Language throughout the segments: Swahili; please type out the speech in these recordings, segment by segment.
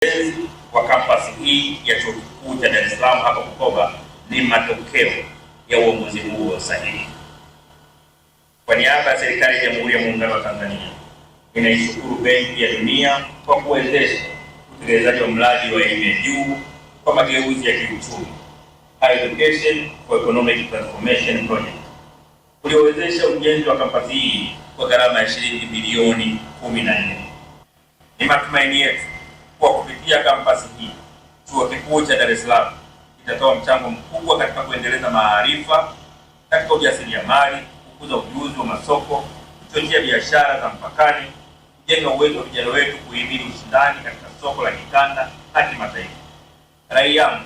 Ujenzi wa kampasi hii ya Chuo Kikuu cha Dar es Salaam hapa Bukoba ni matokeo ya uongozi huo sahihi. Kwa niaba ya serikali ya Jamhuri ya Muungano wa Tanzania, ninaishukuru Benki ya Dunia kwa kuwezesha utekelezaji wa mradi wa elimu ya juu kwa mageuzi ya kiuchumi, Higher Education for Economic Transformation Project, uliowezesha ujenzi wa kampasi hii kwa gharama ya shilingi bilioni 14. Ni matumaini yetu kwa kupitia kampasi hii Chuo Kikuu cha Dar es Salaam kitatoa mchango mkubwa katika kuendeleza maarifa katika ujasiriamali, kukuza ujuzi wa masoko, kuchochea biashara za mpakani, kujenga uwezo wa vijana wetu kuhimili ushindani katika soko la kikanda na kimataifa. Rai yangu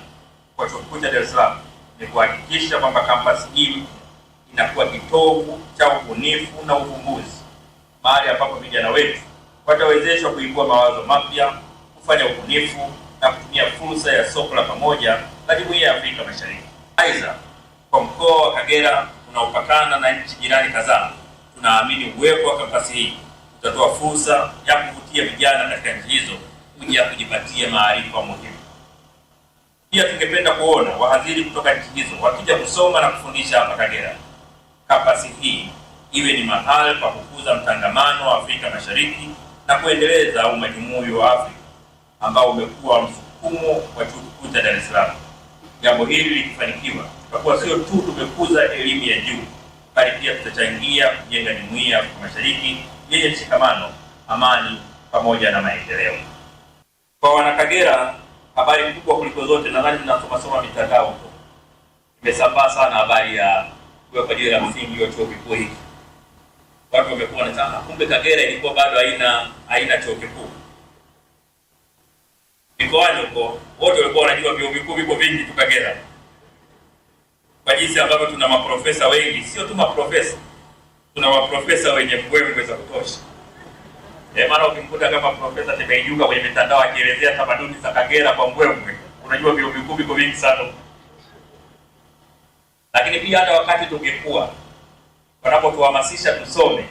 kwa Chuo Kikuu cha Dar es Salaam ni kuhakikisha kwamba kampasi hii inakuwa kitovu cha ubunifu na uvumbuzi, mahali ambapo vijana wetu watawezeshwa kuibua mawazo mapya, kufanya ubunifu na kutumia fursa ya soko la pamoja la Jumuiya ya Afrika Mashariki. Aidha, kwa mkoa wa Kagera unaopakana na nchi jirani kadhaa, tunaamini uwepo wa kampasi hii utatoa fursa ya kuvutia vijana katika nchi hizo kuja kujipatia maarifa muhimu. Pia tungependa kuona wahadhiri kutoka nchi hizo wakija kusoma na kufundisha hapa Kagera. Kampasi hii iwe ni mahali pa kukuza mtangamano wa Afrika Mashariki na kuendeleza umajumui wa Afrika ambao umekuwa msukumo wa Chuo Kikuu cha Dar es Salaam. Jambo hili likifanikiwa, tutakuwa sio tu tumekuza elimu ya juu, bali pia tutachangia kujenga jumuiya ya Afrika Mashariki yenye mshikamano, amani pamoja na maendeleo. Kwa Wanakagera, habari kubwa kuliko zote, nadhani mnasoma mitandao huko, imesambaa sana habari ya kuwekwa jiwe la msingi wa chuo kikuu hiki. Watu wamekuwa wanasema kumbe Kagera ilikuwa bado haina chuo kikuu. Mikoani huko wote walikuwa wanajua vyuo vikuu viko vingi tu Kagera, kwa jinsi ambavyo tuna maprofesa wengi. Sio tu maprofesa, tuna maprofesa wenye mbwembwe za kutosha. Maana ukimkuta kama Profesa Tibaijuka kwenye mitandao akielezea tamaduni za Kagera kwa mbwembwe, unajua vyuo vikuu viko vingi sana. Lakini pia hata wakati tungekuwa wanapotuhamasisha tusome,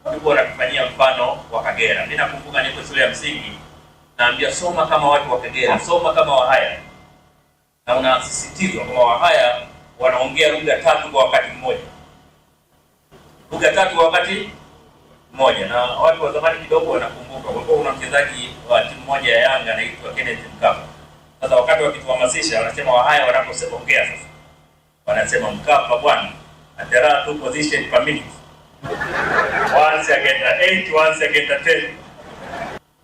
walikuwa wanatufanyia mfano wa Kagera. Mimi nakumbuka niko shule ya msingi, naambia soma kama watu wa Kagera, soma kama Wahaya, na unasisitizwa kama Wahaya wanaongea lugha tatu kwa wakati mmoja, lugha tatu kwa wakati mmoja. Na watu wa zamani kidogo wanakumbuka, kulikuwa kuna mchezaji wa timu moja ya Yanga anaitwa Kenneth Mkapa. Sasa wakati wakituhamasisha wanasema Wahaya wanapoongea sasa wanasema Mkapa bwana, there are two position per minute, once again 8, once again 10.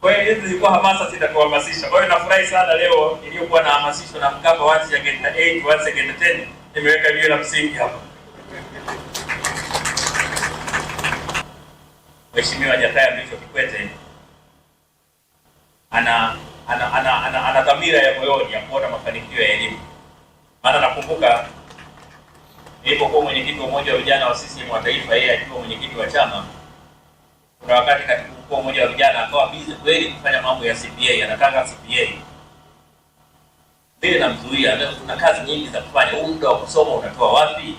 Kwa hiyo hizi zilikuwa hamasa zitakuhamasisha. Kwa hiyo nafurahi sana leo niliyokuwa nahamasishwa na Mkapa once again 8, once again 10, nimeweka jiwe la msingi hapa. Mheshimiwa Jakaya Mrisho Kikwete ana dhamira ya moyoni ya kuona mafanikio ya elimu. Maana nakumbuka nilipokuwa mwenyekiti wa umoja wa vijana wa CCM wa taifa, yeye akiwa mwenyekiti wa chama, kuna wakati katibu mkuu wa umoja wa vijana akawa busy kweli kufanya mambo ya CPA, anataka CPA. Vile namzuia, tuna kazi nyingi za kufanya, huu muda wa kusoma unatoa wapi?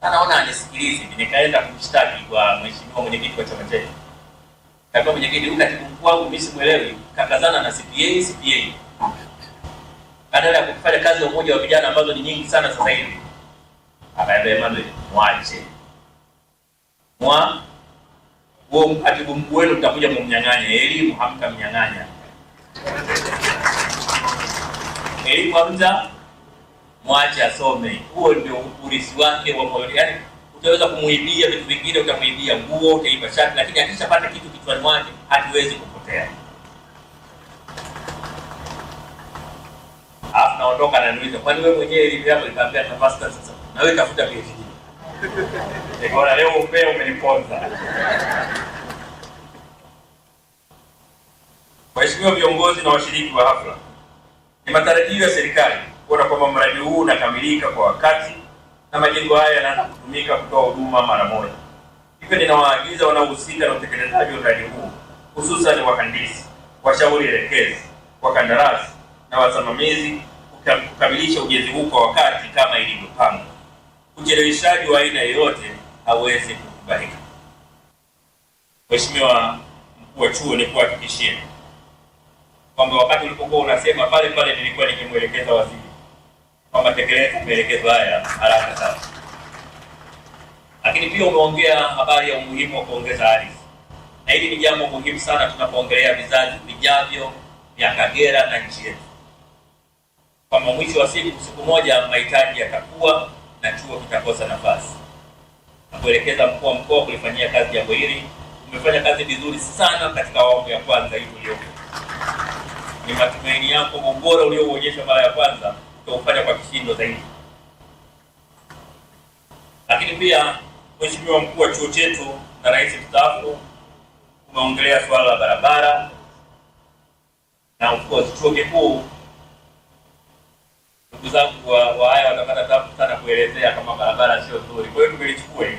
Anaona anisikilizi. Nikaenda kumshtaki kwa mheshimiwa mwenyekiti wa chama chetu. Kaambia mwenyekiti, huyu katibu mkuu wangu mimi simuelewi, kakazana na CPA CPA. Badala ya kufanya kazi ya umoja wa vijana ambazo ni nyingi sana sasa hivi. Akaambia Emmanuel, mwache. Huo katibu mkuu wenu mtakuja kumnyang'anya elimu, hamtamnyang'anya. Elimu hamta, mwache asome. Huo ndio urithi wake wa moyo. Yaani utaweza kumuibia vitu vingine, utamuibia nguo, utaiba shati, lakini akishapata kitu kichwani mwake hatuwezi kupotea. Alafu naondoka na niuliza, kwani wewe mwenyewe elimu yako? Nikamwambia na master sasa. Na wewe tafuta PhD. Nikaona leo umbea umeniponza. Waheshimiwa viongozi na washiriki wa hafla, ni matarajio ya serikali kuona kwamba mradi huu unakamilika kwa wakati na majengo haya yanaanza kutumika kutoa huduma mara moja. Hivyo ninawaagiza wanaohusika na utekelezaji wa mradi huu, hususan wahandisi, washauri elekezi, wakandarasi na wasimamizi kukamilisha ujenzi huu kwa wakati kama ilivyopangwa. Ucheleweshaji wa aina yoyote hauwezi kukubalika. Mheshimiwa Mkuu wa Chuo, nikuhakikishie kwamba wakati ulipokuwa unasema pale pale nilikuwa nikimwelekeza waziri kwamba tekeleza maelekezo haya haraka sana. Lakini pia umeongea habari ya umuhimu wa kuongeza ardhi, na hili ni jambo muhimu sana tunapoongelea vizazi vijavyo vya Kagera na nchi yetu, kwamba mwisho wa siku, siku moja mahitaji yatakuwa na chuo kitakosa nafasi. Na kuelekeza mkuu wa mkoa kulifanyia kazi jambo hili. Umefanya kazi vizuri sana katika awamu ya kwanza hii uliopo. Ni matumaini yako ubora uliouonyesha mara ya kwanza utaufanya kwa kishindo zaidi. Lakini pia Mheshimiwa mkuu wa chuo chetu na rais mstaafu, umeongelea swala la barabara na of course chuo kikuu, ndugu zangu wa haya watapata tabu sana kuelezea kama barabara sio nzuri. Kwa hiyo tumelichukua hili.